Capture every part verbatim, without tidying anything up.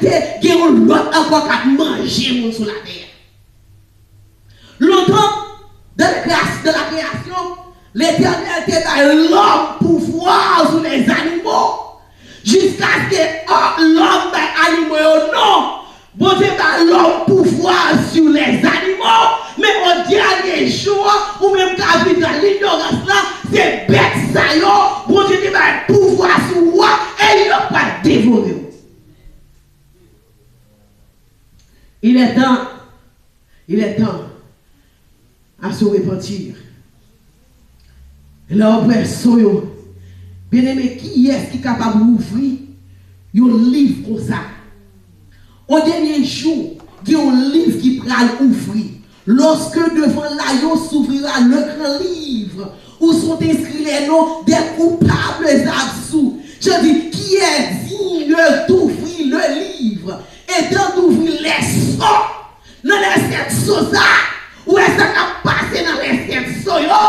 te gen yon lòt ankò k ap manje moun sou latè a. Lontan, dans la création, dans la création, Letènèl te bay lòm pouvwa sou lèzanimo. Jiskaske lòm bay animo yo non. Bondye ba lòm pouvwa sou lèzanimo, men o dènye jou, ou menm k ap viv nan linyorans lan, se bèt sa yo, Bondye te bay pouvwa sou ou a, e yo pral devore w. Il est temps, il est temps à se repentir. Lè w pran swen yo, byeneme, kiyès ki kapab ouvri yon liv konsa? O dènye jou, gen yon liv ki pral ouvri. Lorsque devant l'agneau s'ouvrira le grand livre, où sont inscrits les noms des coupables absous, je dis, qui est digne d'ouvrir le livre et d'en ouvrir les sceaux? Nan lè sèt so sa, ou wè sa k ap pase nan lè sèt so yo?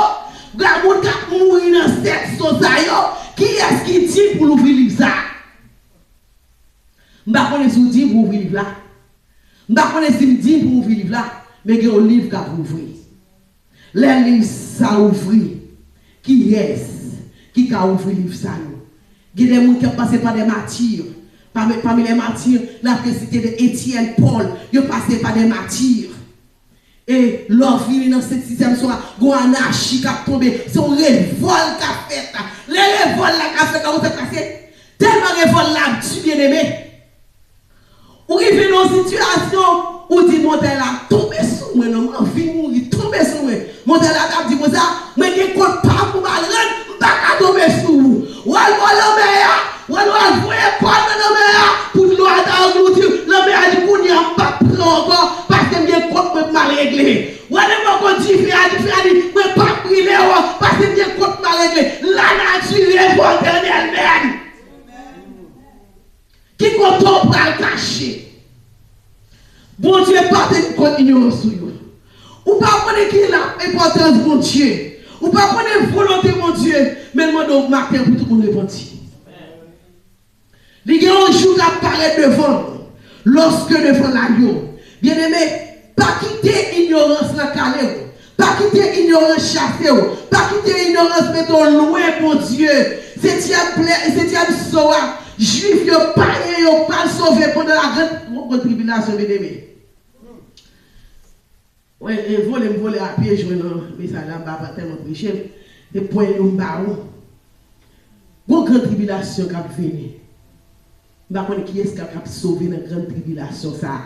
Gade moun k ap mouri nan sèt so sa yo, kiyès ki di pou l ouvri liv sa? M pa konnen si w di pou ouvri liv la. M pa konnen si m di pou ouvri liv la, men gen yon liv k ap ouvri. Lè liv sa ouvri, kiyès ki ka ouvri liv sa yo? Gen de moun k ap pase pa de mati. Pami, pami lè mati, n ap site de Etyèn, Pòl, yo pase pa de mati. E lè w vini nan sèt sizyèm swa, gon anachi k ap tonbe, se yon revòl k ap fèt. Lè revòl la k ap fèt la, ou sa k pase? Tèlman revòl la ap di, byeneme, ou rive nan yon sitiyasyon, ou di, montay la tonbe sou mwen, non, m anvi mouri, tonbe sou mwen. Montay la t ap di konsa, mwen gen kont pa m pou m al rann, m pa ka tonbe sou ou. W al bò lanmè a, w al, w al voye kò w nan lanmè a, pou dlo a ta anglouti w. Lanmè a di, kounye a m p ap pran w ankò, paske m gen kont mwen pou m al regle. W al bò kote dife a, dife a di, mwen p ap brile w, paske m gen kont m al regle. Lanati revòlte an èl menm. Ki kote w pral kache? Bondye pa teni kont inyorans ou yo. Ou pa konnen ki la enpòtans Bondye. Ou pa konnen volonte Bondye. Men l mande w maten pou tout moun repanti. Li gen yon jou k ap parèt devan w. Lòske devan lagyo. Byeneme, pa kite inyorans lan kale w. Pa kite inyorans chase w. Pa kite inyorans mete w lwen Bondye. Setyèm plè, setyèm so a, Jwif yo pa ye, yo pa sove pandan la gran, gran tribilasyon, byeneme. Wè, e vole m vole a pye jwenn nan mesaj la, m pa, pa tèlman preche l. E pwen yo m ba ou. Gon gran tribilasyon k ap vini. M pa konnen kiyès k ap, k ap sove nan gran tribilasyon sa a.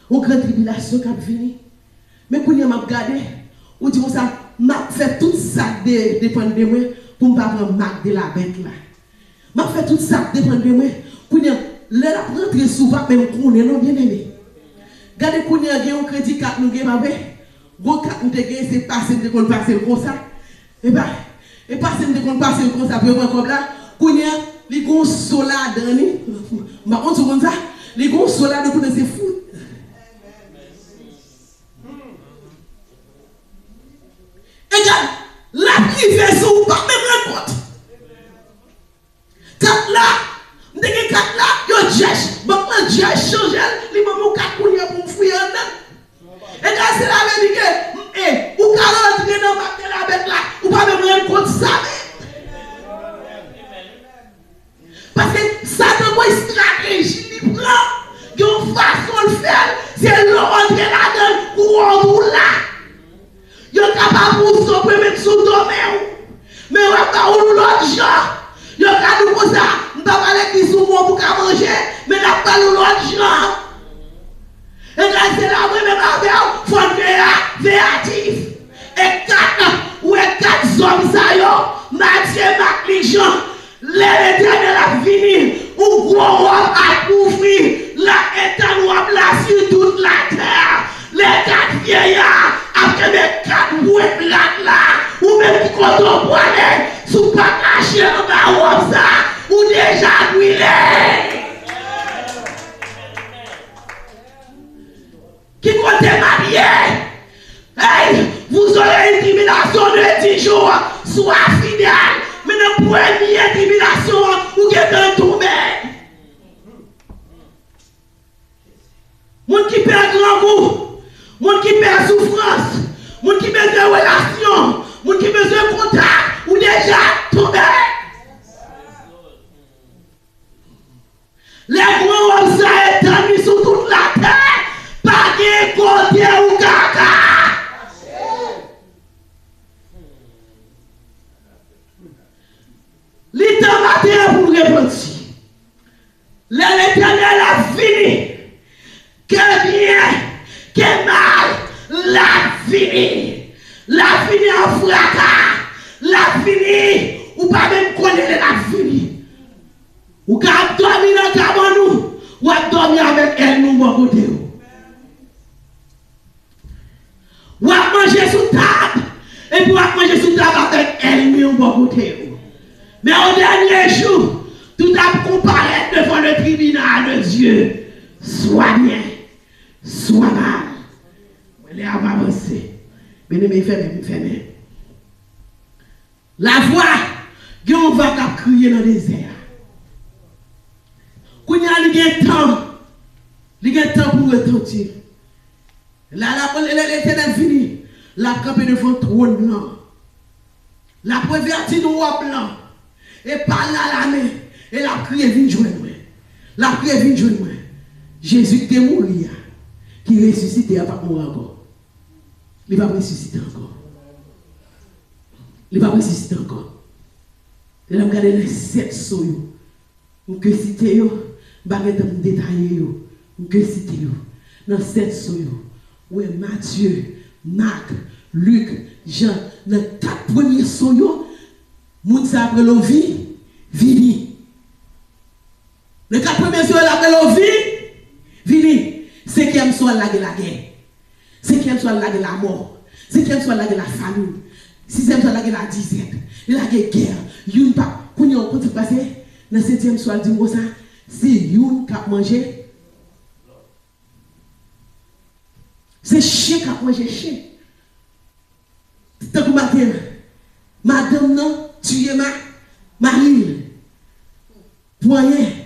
Yon gran tribilasyon k ap vini. Men kounye a m ap gade, ou di konsa, m ap fè tout sa k de-, depann de mwen pou m pa pran mak de labèt la. M ap fè tout sa k depann de mwen. Kounye a, lè l ap rantre sou w, w ap menm konnen non, byeneme. Gade kounye a, gen yon kredi kat nou gen, pa vre? Gon kat m te gen, se pase m te konn pase l konsa. E pa, e pase m te konn pase l konsa pou yo pran kòb la. Kounye a, li gon so ladan li. M pa konn si w konn sa. Li gon so ladan kounye a se fout. Egal, l ap rive sou ou, w p ap menm rann kont. Kat la, m te gen kat la, yo just, bank lan just chanje l, li ban m yon kat kounye a pou m fouye anndan. Egal, se la vle di ke, m, e, ou ka rantre nan mak de labèt la, ou pa menm rann kont sa menm. Paske Satan gon estrateji li pran, gen yon fason l fè l, se lè w antre ladan l, ou wè w la. Yo kapab ou sopwe menm sou do men w. Men yo ap ba w lòt jan. Yo ka di w konsa, m pa pale ki sou bon pou ka manje, men n ap ba l yon lòt jan. E gade se la mwen menm avè w, fò n veya, veyatif. E kat, ou wè kat zòm sa yo, Matye, Mak, Lik, Jan, lè Letènèl ap vini, yon gwo wòb ap ouvri, l ap etann wòb la sou tout latè. Lè kat vyeya ap kenbe kat bwè plat la, ou menm ki kote w prale, si w pa kache anba wòb sa, ou deja brile. Ki kote m ap ye? Hey, vous aurez une tribulation de dix jours, sois fidèle. Men nan premye tribilasyon an, ou gentan tonbe. Jou, tout ap konparèt devan le tribinal de Dye, swa byen, swa mal. Mwen lè a m avanse. Byeneme, fèmen, m fèmen. Lavwa, gen yon va k ap kriye nan dezè a. Kounye a, li gen tan. Li gen tan pou retanti. La, la, lè, lè Letènèl vini, l ap kanpe devan twòn nan. L ap revèti nou wòb lan. E pa l la lamen. E l ap kriye, "Vin jwenn mwen." L ap kriye, "Vin jwenn mwen." Jezi ki te mouri a, ki resisite a, p ap mouri ankò. Li p ap resisite ankò. Li p ap resisite ankò. E lè m gade nan sèt so yo, m ke site yo, m pa gen tan pou m detaye yo. M ke site yo. Nan sèt so yo, ou wè Matye, Mak, Lik, Jan, nan kat premye so yo, moun sa ap rele w vi-, vini. Nan kat premye so yo, l ap rele w vi-, vini. Senkyèm so a, l lage lagè. Senkyèm so a, l lage lamò. Senkyèm so a, l lage lafamin. Sizyèm so a, l lage ladizèt. Li lage gè. Youn pa, kounye a, ou konn sa k pase? Nan setyèm so a, l di m konsa, se youn k ap manje. Se chen k ap manje chen. Tankou maten an, madanm nan tiye ma-, mari l. Pou anyen.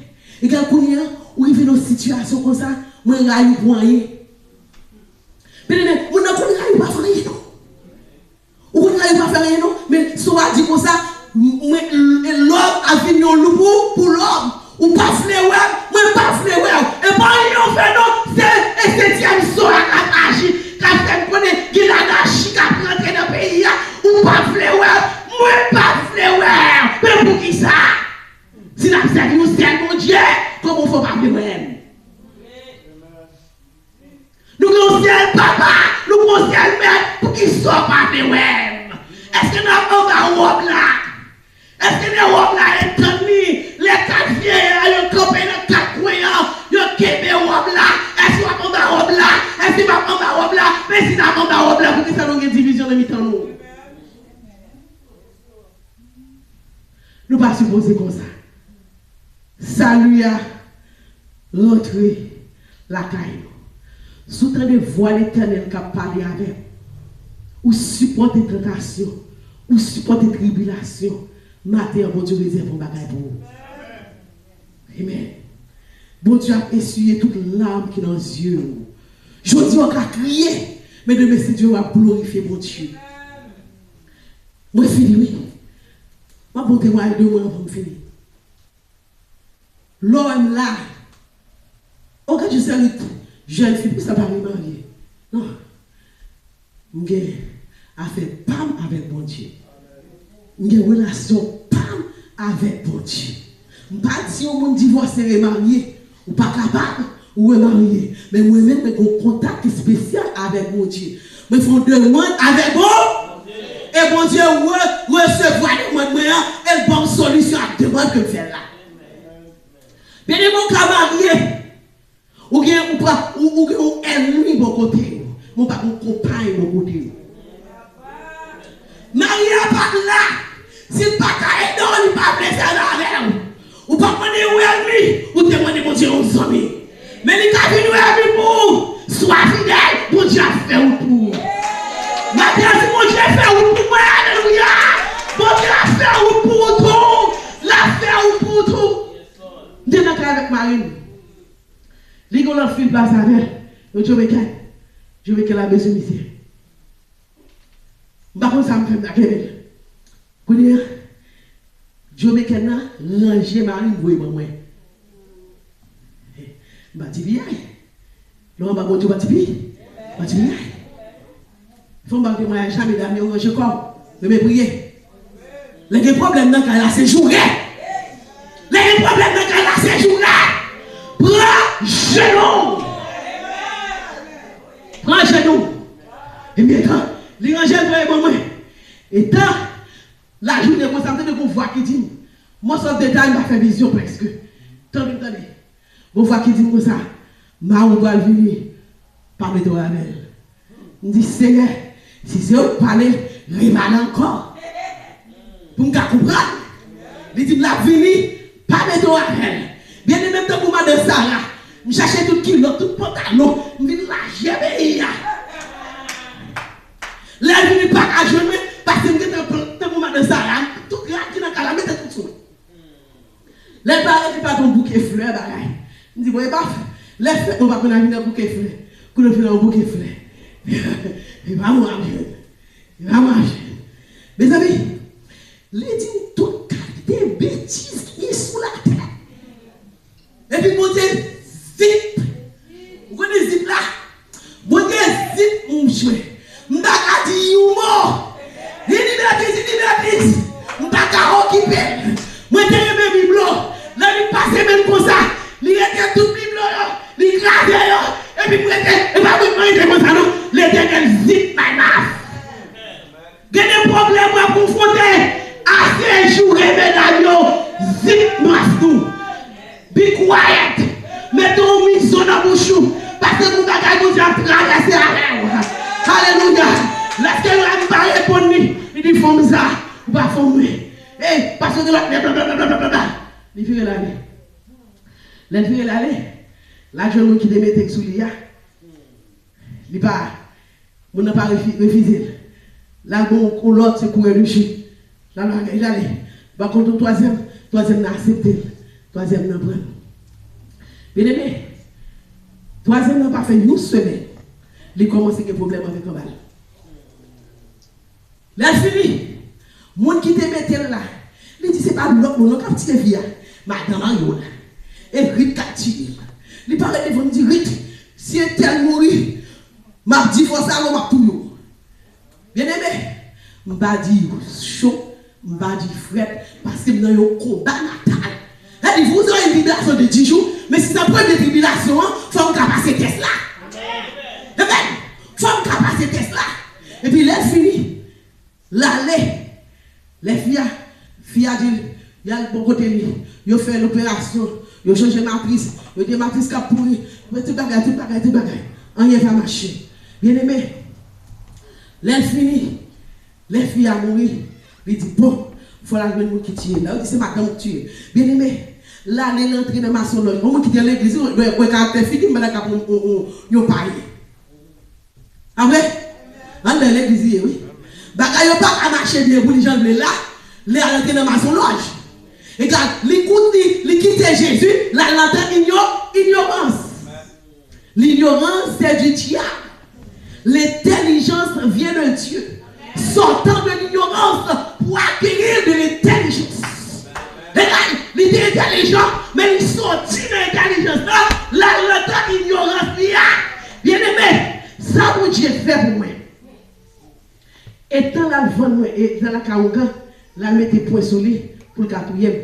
Egal kounye a, ou rive nan sitiyasyon konsa, mwen rayi w pou anyen. Byeneme, moun nan konn rayi w pa fè anyen non. Ou konn rayi w pa fè anyen non, men so a di konsa, mwen, lòm ap vin yon lou pou, pou lòm. Ou pa vle wè m, mwen pa vle wè w. E pa anyen w fè non, se, e setyèm so a k ap aji, k ap fè m konnen gen lanachi k ap rantre nan peyi a. Ou pa vle wè m, mwen pa vle wè w. Men poukisa? Si n ap sèvi yon sèl Bondye, kòman w fè w pa vle wè m? Nou gen yon sèl papa, nou gen yon sèl mèt, poukisa w pa vle wè m? Èske n ap anba wòb la? Èske lè wòb la e tann li, lè kat vye a yo kanpe nan kat kwen an, yo kenbe wòb la? Èske w ap anba wòb la? Èske m ap anba wòb la? Men si n ap anba wòb la, poukisa nou gen divizyon nan mitan nou? Nou pa sipoze konsa. Sali a rantre lakay nou. Si w tande vwa Letènèl k ap pale avè w, ou sipòte tantasyon, ou sipòte tribilasyon, maten an, Bondye rezève yon bagay pou ou. Amen. Bondye ap esiye tout lam ki nan zye w. Jodi a, w ka kriye, men demen, si Dye vle, w ap glorifye Bondye. Mwen fini, wi. M ap ba w temwayaj de mwen anvan m fini. Lè w wè m la, ou ka jis envite jèn fi, poukisa pa remarye? Non. M gen afè pa m avèk Bondye. M gen relasyon pa m avèk Bondye. M pa di yon moun divòse remarye. Ou pa kapab, ou remarye. Men mwen menm, mwen gen yon kontak espesyal avèk Bondye. Mwen fè yon demann avèk Bon-, e Bondye re-, resevwa demann mwen an, e l ban m solisyon ak demann ke m fè l la. Byeneme, ou ka marye, ou gen, ou pa, ou, ou gen yon ènmi bò kote w, men w pa gen yon konpay bò kote w. Marye a pa t la. Si l pa ka ede w, li pa vle sèvi avè w. Ou pa t mande yon ènmi, ou te mande Bondye yon zanmi. Men li ka vin yon ènmi pou ou. Swa fidèl, Bondye ap fè wout pou ou. Maten an, si Bondye fè wout pou mwen, alelouya! Bondye ap fè wout pou ou tou. L ap fè wout pou ou tou. M te nan kay avèk mari m. Li gen yon lòt fi l pase avè l. Yon Jamaican. Jamaican la bezwen misye. M pa konn sa m fè m ta kenbe l. Kounye a, Jamaican nan ranje mari m voye ban mwen. M pa di piyay. Lè w anba Bondye, w pa di pi-, w pa di piyay. Fò m ba w temwayaj sa, medam yo, ranje kò w. Renmen priye. Lè gen pwoblèm nan kay la, se joure. Lè gen pwoblèm nan kay la, se joure. Pran jenou w. Pran jenou w. Ebyen, tan, li ranje l voye ban mwen. E tan, lajounen konsa, m tande gon vwa ki di m, most of the time, m pa fè vizyon prèske. Tande, tande. Gon vwa ki di m konsa, mari w pral vini, pa mete w avè l. M di, Senyè, si se ou k pale, repale ankò. Pou m ka konprann. Li di m l ap vini, pa mete w avè l. Byeneme, m tankou madan Sara. M chache tout kilòt, tout pantalon, m vin lajè peyi a. Lè l vini, l pa ka jwenn mwen, paske m gentan pran tankou madan Sara, tout rad ki nan kay la, mete tout sou mwen. Lè l parèt, li pa t yon bouke flè bagay. M di, bon, e pa f-, lè fèt mwen pa konn al vin nan bouke flè. Kounye a l vin nan yon bouke flè. E pa mwen ap jwenn. E pa mwen ap jwenn. Mezanmi, li di m tout kalite betiz ki gen sou latè. Epi Bondye zip. Ou konnen zip la? Bondye zip mouche. M pa ka di yon mo. Li di betiz, li di betiz. M pa ka okipe l. Mwen te renmen biblo. Lè li pase men l konsa, li rete tout biblo yo, li kraze yo. Epi m rete, e pa mwen k rete konsa non. Letènèl zip my mouth. Gen de pwoblèm w ap konfwonte. Ase joure medam yo, zip mouth nou. Be quiet. Mete yon mizo nan bouch ou. Paske gon bagay Bondye ap travèse avè w. Alelouya. Lèske yo a m pa reponn li, li di fanm sa, ou pa fanm mwen. Ey, paske gen lòt nèg blablabla. Li vire l ale. Lè l vire l ale, l al jwenn moun ki te mete l sou li a. Li pa, moun nan pa refi-, refize l. L al bon yon lòt, se kourè de chi. L al bagay, l ale. Pa kont yon twazyèm, twazyèm nan aksepte l. Twazyèm nan pran l. Byeneme, twazyèm nan pa fè yon semèn, li kòmanse gen pwoblèm avèk anba l. Lè l fini, moun ki te mete l la, li di se pa lòt moun non k ap tiye fi a. Madan marye w la. E Rit k ap tiye l. Li parèt devan m di, Rit, si entèl mouri, m ap divòse avè w, m ap touye w. Byeneme, m pa di cho, m pa di frèt, paske m nan yon konba natal. Sa di, vous aurez une tribulation de dix jours, men si se premye tribilasyon an, fò m ka pase tès la. Amen. Fò m ka pase tès la. Epi lè l fini, l ale. Lè fi a, fi a di l, y al bò kote li. Yo fè loperasyon, yo chanje matris, yo gen matris k ap pouri, yo tout bagay, tout bagay, tout bagay. Anyen pa mache. Byeneme, lè l fini, lè fi a mouri, li di, bon, fò l al jwenn moun ki tiye l la. Yo di se madanm ou k tiye l. Byeneme, l ale, l antre nan masonlòj. Yon moun ki te nan legliz, wè, wè karaktè figi m pandan k ap yon, yon, yon, yon paye. Apre, anndan legliz li ye, wi. Bagay yo pa ka mache byen pou li jan l vle la, li al antre nan masonlòj. Egal, li kout, li, li kite Jezi, l al nan tan inyo-, inyorans. L'ignorance, c'est du diable. L'intelligence vient de Dieu. Sortons de l'ignorance pour acquérir de l'intelligence. Egal, li te entèlijan, men li soti nan entèlijans la, l al nan tan inyorans li a. Byeneme, sa Bondye fè pou mwen. Etan l al vann mwen, etan l al lakay ougan, l al mete pwen sou li pou l ka touye m.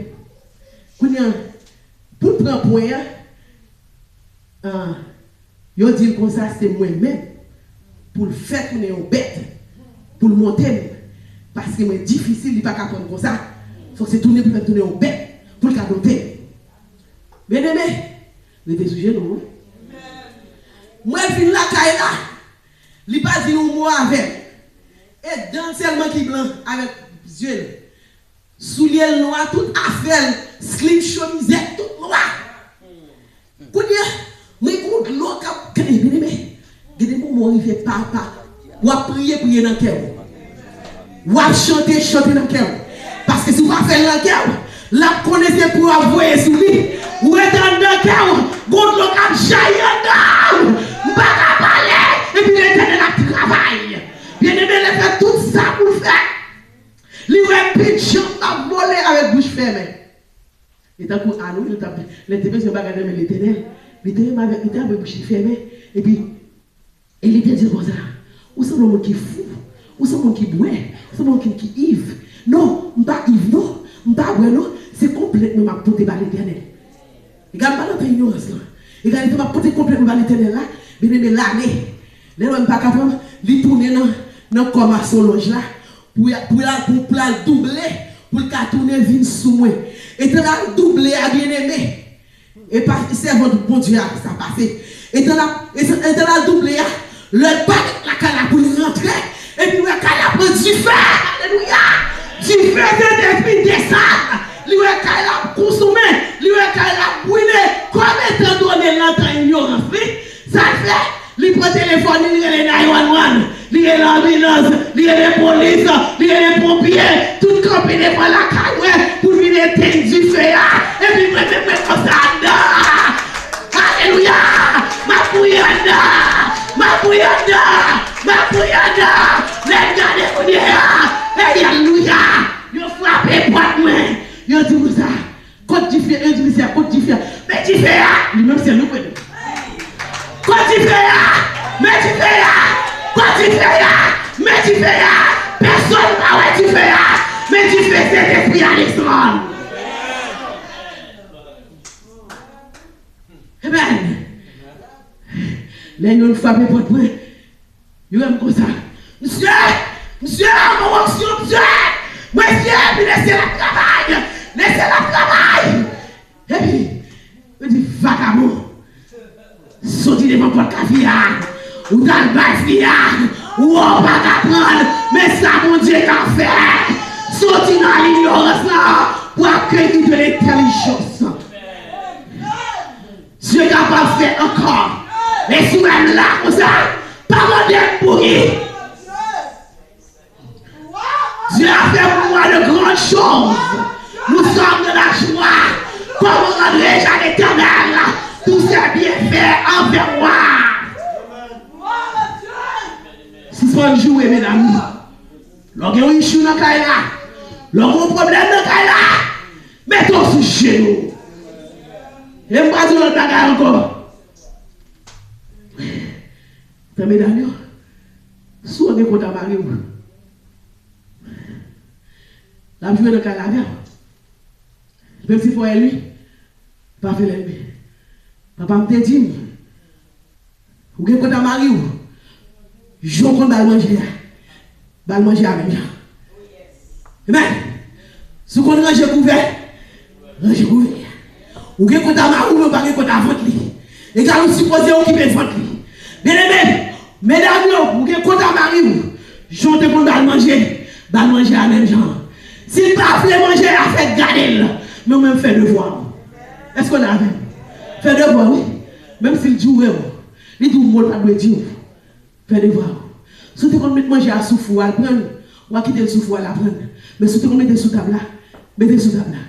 Kounye a, pou l pran pwen an, ah, yo di l konsa se mwen menm pou l fè tounen yon bèt, pou l monte m. Paske mwen difisil, li pa ka pran m konsa. Fòk se tounen pou l fè tounen yon bèt, pou l ka monte m. Byeneme, rete sou jenou w. Mwen vin lakay la, li pa di yon mo avè m. E dan l sèlman ki blan avèk zye l. Soulye l nwa, tout afè l, slip, chemizèt, tout nwa. Kounye a, mwen gon dlo k ap, gade, byeneme, gen de moman w rive papa, w ap priye, priye nan kè w. W ap chante, chante nan kè w. Paske si w pa fè l nan kè w, l ap konnen se pou w ap voye sou li. Ou ret anndan kè w, gon dlo k ap jayi anndan w. M pa ka pale, epi Letènèl ap travay. Byeneme, l ap fè tout sa pou l fè. Li wè pitit janm ap vole avèk bouch fèmen. Li tankou Ann, wi, li t ap, lè l te bezwen bagay nan men Letènèl, li te renmen avèk, li te avèk bouch li fèmen. Epi, e li te di l konsa, ou sanble yon moun ki fou, ou sanble yon moun ki bwè, ou sanble yon moun ki, ki iv. Non, m pa iv non, m pa bwè non, se konplèt mwen m ap pote ba Letènèl. Egal, m pa nan tan inyorans lan. Egal, li di m ap pote konplèt mwen ba Letènèl la, byeneme, l ale. Lè l wè m pa ka pran, li tounen nan, nan kò masonlòj la, pou, pou, pou, pou l al double, pou l ka tounen vin sou mwen. Etan l al double a, byeneme, e pa sèvant Bondye a sa pase. Etan l ap, etan, etan l al double a, lè l parèt lakay la pou l rantre, epi wè kay la pran dife, alelouya! Dife Sentespri desann. Li wè kay la ap konsome, li wè kay la ap brile. Kòm etan done l nan tan inyorans li, sa l fè? Li pran telefòn li, li rele nine one one, li rele anbilans, li rele polis, li rele ponpye, tout kanpe devan lakay mwen pou l vin etenn dife a. Epi mwen menm mwen konsa anndan. Alelouya! M ap bouyi anndan! M ap bouyi anndan! M ap bouyi anndan! Lè m gade kounye a, alelouya! Yo frape pòt mwen. Yo di konsa, kot dife? Yo di misye a, kot dife a? Men dife a! Li menm se nou kwè nou. Kot dife a? Men dife a! Kot dife a? Men dife a! Pèsonn pa wè dife a! Men dife Sentespri a desann. Amen. Lè youn frape pòt mwen, yo wè m konsa. Misye! Misye! Mwen wè misye! Misye! Mesye! Epi lese l ap travay! Lese l ap travay! Epi, yo di, vagabon! Soti devan pòt kafe a! Ou t al bay fi a! Ou wè w pa ka pran l! Men sa Bondye ka fè! Soti nan linyorans lan pou akeyi de lentèlijans! Dye kapab fè ankò. E si w wè m la konsa, pa mande m pou ki. Dieu a fait pour moi de grandes choses. Nous sommes dans la joie. Comment rendrai-je à l'Éternel tous ses bienfaits envers moi? Sispann joure, medam. Lè w gen yon issue nan kay la, lè w gen yon pwoblèm nan kay la, mete w sou jenou. E m pa di w lòt bagay ankò. Frè medam yo, si w gen kont a mari w, l ap jwe nan kay la avè w. Menm si fò ènmi, pa fè lènmi. Papa m te di m, ou gen kont a mari w, jan w konn ba l manje a, ba l manje a menm jan. Amen. Si w konn ranje kouvè, ranje kouvè a. Ou gen kont a mari w, men w pa gen kont a vant li. Egal, ou sipoze okipe vant li. Byeneme, medam yo, ou gen kont a mari w, jan w te konn ba l manje, ba l manje a menm jan. Si l pa vle manje a, fè gade l. Men ou menm fè devwa w. Èske w la avè m? Fè devwa w, wi. Menm si l joure w, li di w mo l pa dwe di w. Fè devwa w. Si w te konn met manje a sou fou a, al pran l, w a kite l sou fou a, al pran l. Men si w te konn mete l sou tab la, mete l sou tab la.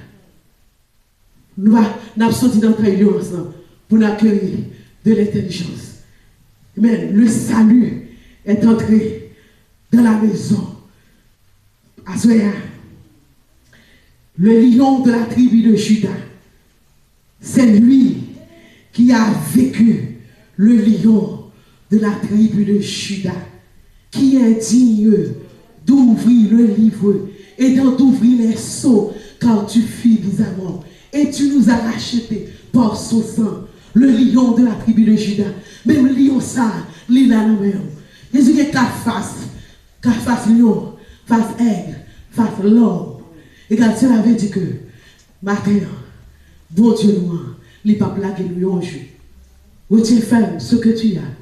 Nou va, n ap soti nan tan ignorans lan pou n akeyi de lentèlijans. Amen. Le salut est entré dans la maison. Aswè a, le lion de la tribu de Juda, c'est lui qui a vaincu le lion de la tribu de Juda, qui est digne d'ouvrir le livre et d'en ouvrir les sceaux, car tu fus bizarrement et tu nous as rachetés par son sang, le lion de la tribu de Juda. Menm lion sa, li la nan men w. Jezi gen kat fas, kat fas lion, fas èg, fas lò. Egal, cela veut dire que maten an, Bondye nou an, li p ap lage nou yon jou. Retiens ferme ce que tu as,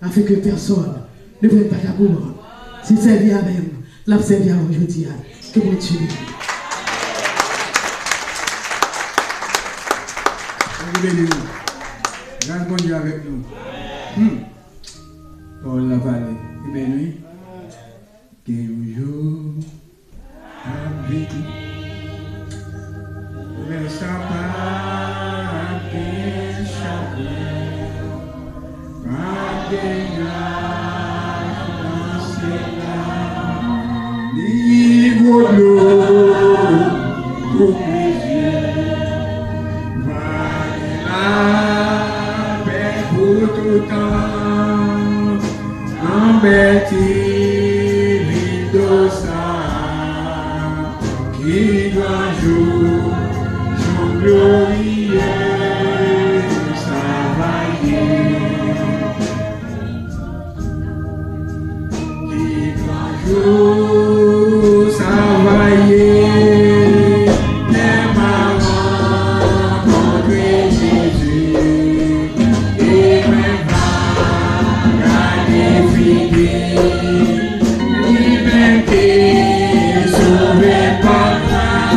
afin que personne ne prenne pas ta couronne. Si l sèvi avè m, l ap sèvi avè w jodi a. Ke Bondye beni w. Bondye beni w. Gras Bondye avèk nou. Hmm. Pawòl la pale. Amen, wi. Gen yon jou ap vini. Lè sa p ap gen chagren, p ap gen laj nan syèl la. Ni gwo dlo pou plezi. Va gen lapè pou toutan. Nan bèl ti vil dous sa, ki gran jou, jou gloriye sa va ye. Ki gran jou sa va ye, lè m a rankontre Jezi. E mwen va gade figi li menm ki sove pa mwen.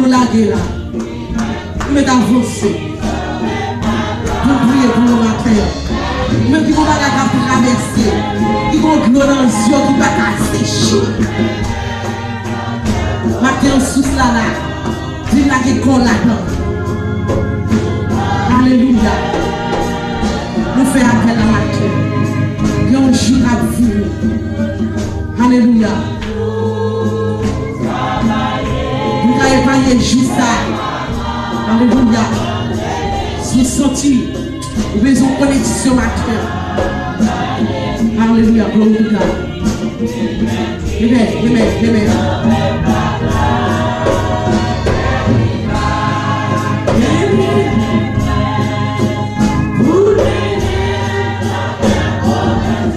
Lage la. Nou mèt avanse. Pou n priye pou nou maten an. Ou menm ki gon bagay k ap travèse, ki gon dlo nan zye w ki pa ka seche. Maten an, sous la la. Vin lage kò w ladan. Alelouya. Nou fè apèl la maten. Gen yon jou k ap vini. Alelouya. Nou ka epaye jou sa. Alelouya. Si w santi ou bezwen koneksyon maten. Alelouya. Glory to God. Amen. Amen. Amen.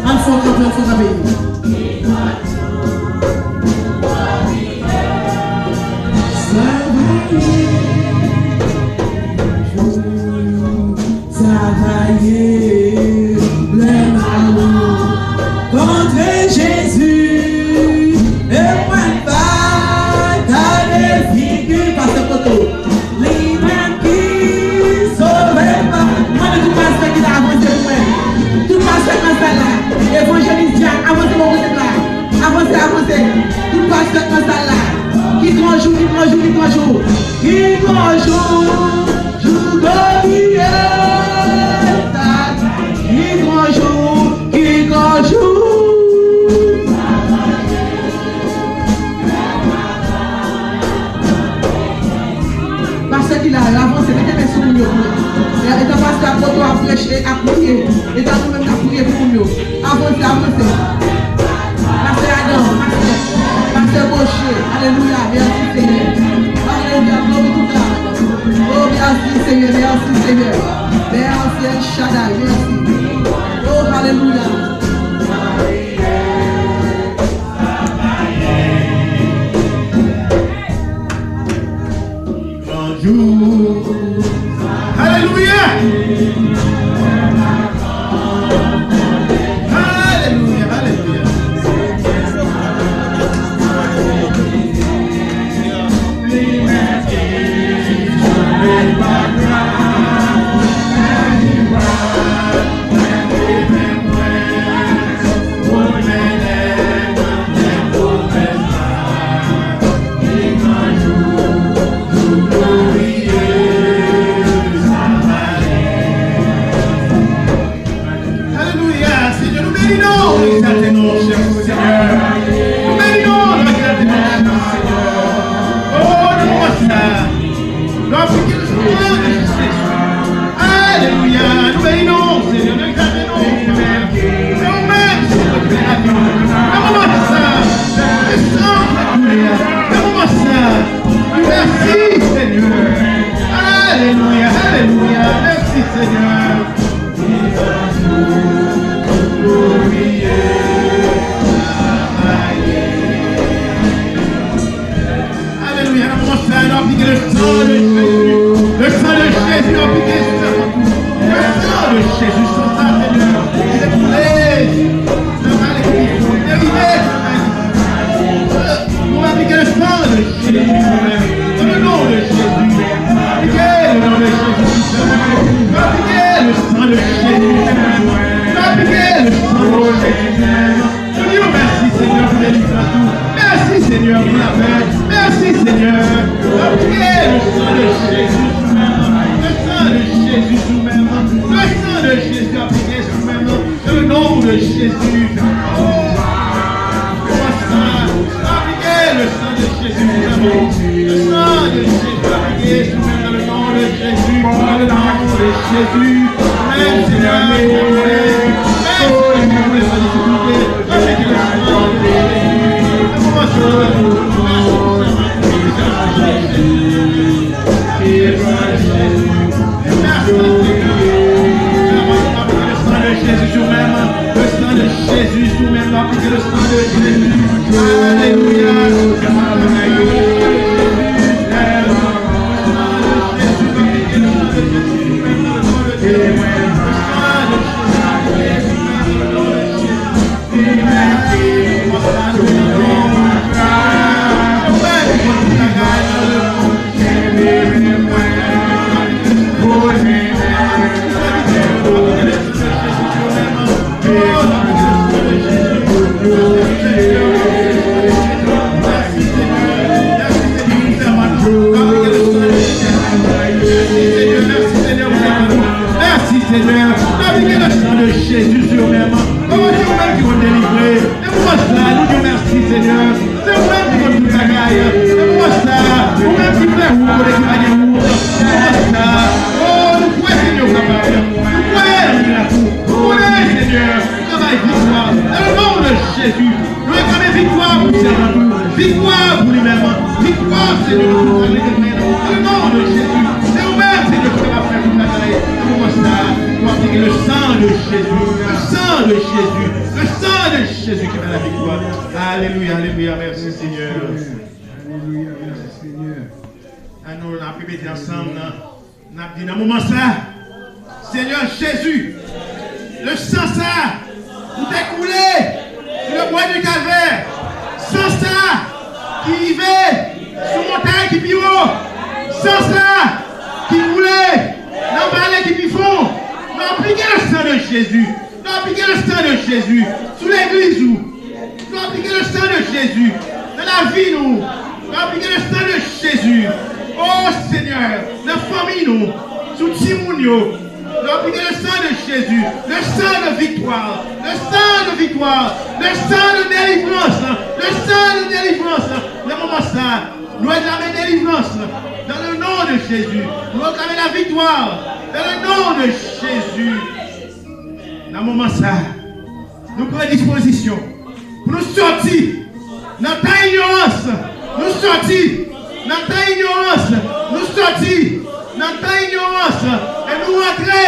Ann fè kanpe, ann fè kanpe. Sa va ye, sa va ye, lè m a ou kontre Jezi, e mwen pa gade figi pastè Koto. Li menm ki sove m. Mande tout pastè ki la avanse pou mwen. Tout pastè k nan sal la. Evanjelis Jack, avanse bò kote m la. Avanse, avanse. Tout pastè k nan sal la. Ki gran jou, ki gran jou, ki gran jou. Ki gran jou, jou glorye sa. Ki gran jou, ki gran jou. Pastè ki la yo, avanse, mete men sou moun yo pou mwen. E, etan pastè ap pote, ap preche, ap priye, etan nou menm n ap priye pou moun yo. Avanse, avanse. Pastè Adam, pastè, pastè Bosye, alelouya, mèsi Senyè. Alelouya, glory to God. Oh, mèsi Senyè, mèsi Senyè. Mèsi El Shaddai, mèsi. Oh, alelouya. Bonjou. Alelouya. Alelouya, alelouya. Alelouya, Senyè, nou beni non w, nou egzalte non w, chè Senyè. Nou beni non w, nou egzalte non w, chè Senyè. O, nan moman sa, nou aplike nou sou non de Jezi. Alelouya, nou beni non w, Senyè, nou egzalte non w, Senyè. Se ou menm, Senyè, ki beni lavi nou. Nan moman sa, se san w ki koule a. Nan moman sa, nou mèsi, Senyè. Alelouya, alelouya, mèsi, Senyè. Alelouya, nan moman sa, nou aplike le sang de Jésus. Le sang de Jésus, nou aplike sou sa kont ou. Le sang de Jésus, san sa, Senyè, ki te koule nan vale ki pi fon, ki te rive sou Ayiti. Nou aplike le sang de Jésus sou mwen. Dans le nom de Jésus. Aplike le nom de Jésus sou mwen. Aplike le sang de Jésus sou mwen. Aplike le sang de Jésus sou mwen. Nou di w mèsi, Senyè, pou delivrans ou. Mèsi, Senyè, pou lapè. Mèsi, Senyè. Aplike le sang de Jésus sou mwen. Le sang de Jésus sou mwen. Le sang de Jésus aplike sou mwen. Dans le nom de Jésus. Oh, le sang, appliquez le sang de Jésus, vraiment. Le sang de Jésus, appliquez sous même dans le nom de Jésus, dans le nom de Jésus. Amen, Seigneur, amen. Merci, Seigneur, pour les difficultés. Appliquez le sang de Jésus. Vraiment, je vous remercie. Merci, Seigneur. Merci, Seigneur. Le sang de Jésus sous même. Le sang de Jésus sous même. Appliquez le sang de Jésus. Alléluia. Le sang de Jésus, appliquez le sang de Jésus sous même. Le sang de Jésus. Merci. Seigneur, nou pral leve men nou. Dans le nom de Jésus. Se ou menm, Seigneur, ki kapab fè tout bagay. Nan moman sa, nou aplike le sang de Jésus. Le sang de Jésus. Le sang de Jésus qui met la victoire. Alléluia, alléluia. Merci, Seigneur. Alelouya, mèsi Senyè. Ann nou, n ap repete ansanm nan. N ap di nan moman sa, Seigneur Jésus, le sang sa ou te koule sou le bois du Calvaire, sang sa ki rive sou montay ki pi wo, sang sa ki koule nan vale ki pi fon, nou aplike le sang de Jésus. Nou aplike le sang de Jésus sou legliz ou. Nou aplike le sang de Jésus nan lavi nou. Nou aplike le sang de Jésus, oh Seigneur, nan fanmi nou, sou timoun yo. Nou aplike le sang de Jésus, le sang de victoire, le sang de victoire, le sang de délivrance, le sang de délivrance. Nan moman sa, nou reklame delivrans dans le nom de Jésus. Nou reklame la victoire dans le nom de Jésus. Nan moman sa, nou pran dispozisyon pou nou sòti nan tan inyorans. Nou sòti nan tan inyorans. Nou sòti nan tan inyorans. E nou antre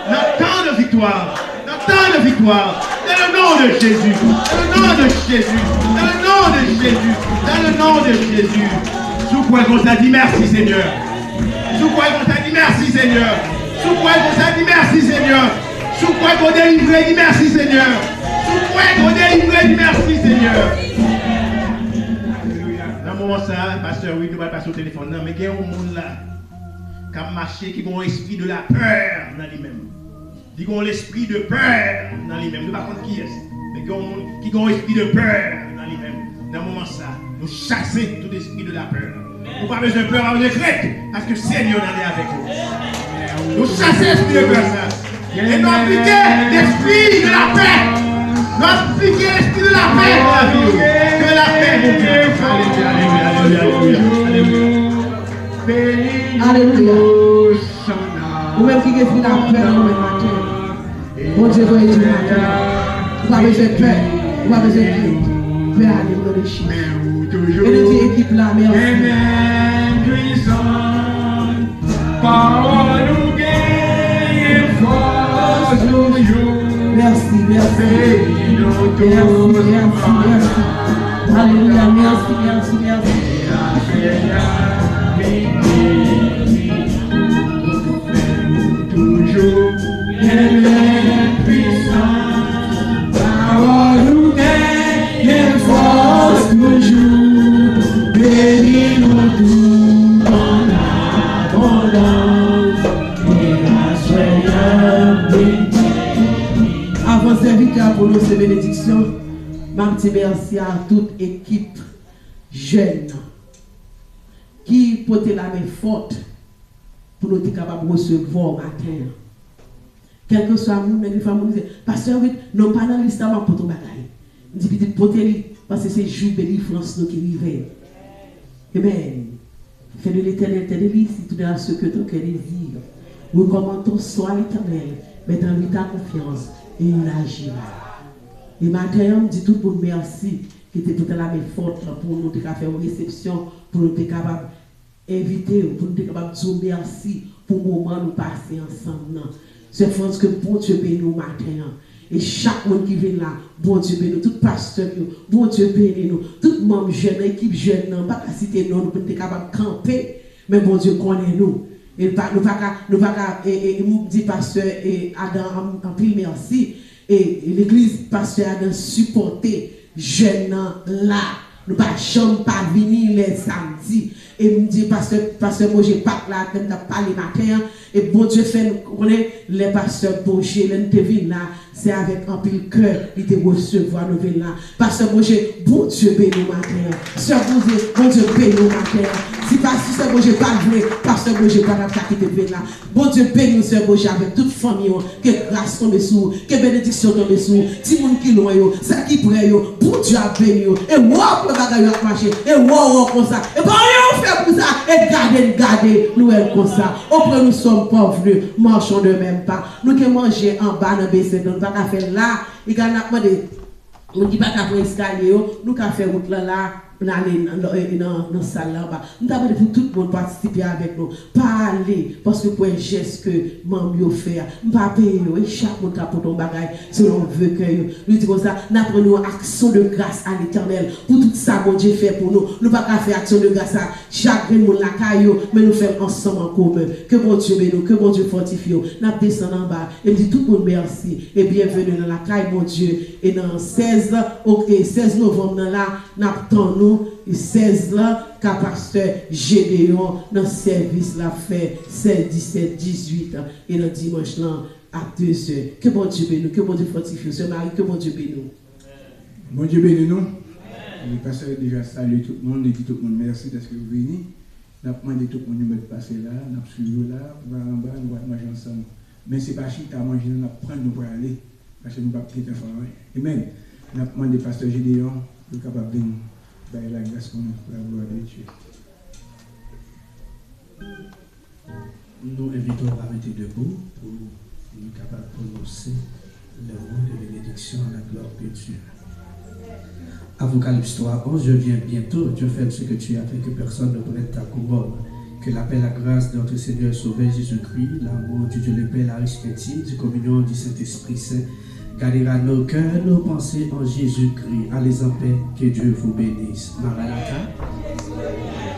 nan tan de viktwa. Nan tan de viktwa. Dans le nom de Jésus. Dans le nom de Jésus. Dans le nom de Jésus. Dans le nom de Jésus. Si w kwè konsa, di mèsi, Senyè. Si w kwè konsa, di mèsi, Senyè. Si w kwè konsa, di mèsi, Senyè. Si w kwè ke w delivre, di mèsi, Senyè. Si w kwè ke w delivre, di mèsi, Senyè. Alelouya. Nan moman sa, pastè, wi, nou pral pase w telefòn nan, men gen yon moun la k ap mache ki gen yon espri de lapè nan li menm. Li gen yon lespri de pè nan li menm. Nou pa konn kiyès, men gen yon moun ki gen yon espri de pè nan li menm. Nan moman sa, nou chase tout espri de lapè. Ou pa bezwen pè, ou pa bezwen krent, paske Senyè w ale avèk ou. Nou chase espri de pè sa. E nou aplike lespri de lapè. Nou aplike lespri de lapè nan lavi w. Ke lapè Bondye. Alelouya, alelouya, alelouya, alelouya, alelouya. Alelouya. Ou menm ki gen espri lapè nan ou menm maten. Bondye voye di maten. Ou pa bezwen pè. Ou pa bezwen krent. Pè ale nan non de Jezi. E nou di ekip la, mèsi. Mèsi, mèsi. Mèsi, mèsi. Mèsi, mèsi, mèsi. Alelouya, mèsi, mèsi, mèsi. Toujou gen pwisans, pawòl ou gen fòs toujou. Beni nou tou an abondans. E aswè a beni. Avan sèvitè a pwononse benediksyon, m ap di mèsi a tout ekip jèn nan ki pote lamen fòt pou nou te kapab resevwa w maten an. Kèlkeswa moun, nèg li fè moun di, pastè Ruth, non pa nan lis la, m ap pote yon bagay. M di pitit pote li, paske se jou delivrans nou ki rive. Amen. Fais de l'Éternel tes délices, il te donnera ce que ton cœur désire. Recommande ton sort à l'Éternel, mets en lui ta confiance et il agira. E maten an, m di tout moun mèsi ki te pote lamen fòt lan pou nou te ka fè yon resepsyon, pou nou te kapab envite w, pou nou te kapab di w mèsi pou moman nou pase ansanm nan. Sè Frantz, ke Bondye beni w maten an. E chak moun ki vin la, Bondye beni w. Tout pastè yo, Bondye beni nou. Tout manm jèn nan, ekip jèn nan, m pa ka site non nou pou nou te kapab kanpe, men Bondye konnen nou. E pa, nou pa ka, nou pa ka, e, e, e, m di pastè, e, Adan, an, anpil mèsi. E legliz pastè Adan sipòte jèn nan la. Nou pa janm pa vini lè samdi. E m di pastè, pastè Moje pa t la, lè m t ap pale maten an. E Bondye fè n konnen lè pastè Moje, lè n te vin la, se avèk anpil kè li te resevwa nou vin la. Pastè Moje, Bondye beni w maten an. Sè Bondye, Bondye beni w maten an. Si pa, si sè Moje pa t vle, pastè Moje pa t ap ka kite m vin la. Bondye beni w, sè Moje, avèk tout fanmi w. Ke gras tonbe sou ou. Ke benediksyon tonbe sou ou. Timoun ki lwen yo, sa ki pre yo, Bondye ap beni yo. E wè w ap wè bagay yo ap mache. E wè w wè w konsa. E pa anyen w fè pou sa. E gade n gade, nou wè n konsa. Auprès nous sommes parvenus, marchons d'un même pas. Nou gen manje anba nan besen, nou pa ka fè l la. Egal n ap mande moun ki pa ka pran eskalye yo, nou ka fè wout lan la. N ale nan, nan, nan, nan sal la anba. M ta mande pou tout moun patisipe avèk nou. Pa ale, paske pou wè jès ke manm yo fè a. M pa peye yo, e chak moun ka pote yon bagay selon ve kè yo. Nou di konsa, n ap rann yon aksyon de gras a Letènèl pou tout sa Bondye fè pou nou. Nou pa ka fè aksyon de gras a chak grenn moun lakay yo, men nou fè l ansanm an komen. Ke Bondye beni w, ke Bondye fòtifye w. N ap desann anba, e m di tout moun mèsi, e byenveni nan lakay Bondye, e nan sèz, ok, sèz novanm nan la, n ap tann nou, e sèz la, ka pastè Gédéon nan sèvis l ap fè, sèz, disèt, dizuit, e nan dimanch lan, a dezè. Ke Bondye beni w, ke Bondye fòtifye w. Sè Mari, ke Bondye beni w. Bondye beni nou. E pastè deja salye tout moun, li di tout moun mèsi dèske yo vini. N ap mande tout moun yo mèt pase la, n ap swiv yo la, nou pral anba, nou pral manje ansanm. Men se pa chita manje non, n ap pran, nou prale, paske nou p ap gentan fè anyen. Amen. N ap mande pastè Gédéon pou l kapab vin bay lagras pou nou, pou la gloire de Dieu. Nous invitons à rester debout pour nous capables de prononcer les mots de bénédiction à la gloire de Dieu. Apocalypse trois onze, je viens bientôt, Dieu, fais ce que tu as fait, que personne ne prenne ta couronne. Que la paix, la grâce de notre Seigneur Sauveur Jésus-Christ, l'amour du Dieu le Père, la richesse intime de communion du Saint-Esprit Saint, gardera nos cœurs, nos pensées en Jésus-Christ. Allez en paix, que Dieu vous bénisse. Maranatha.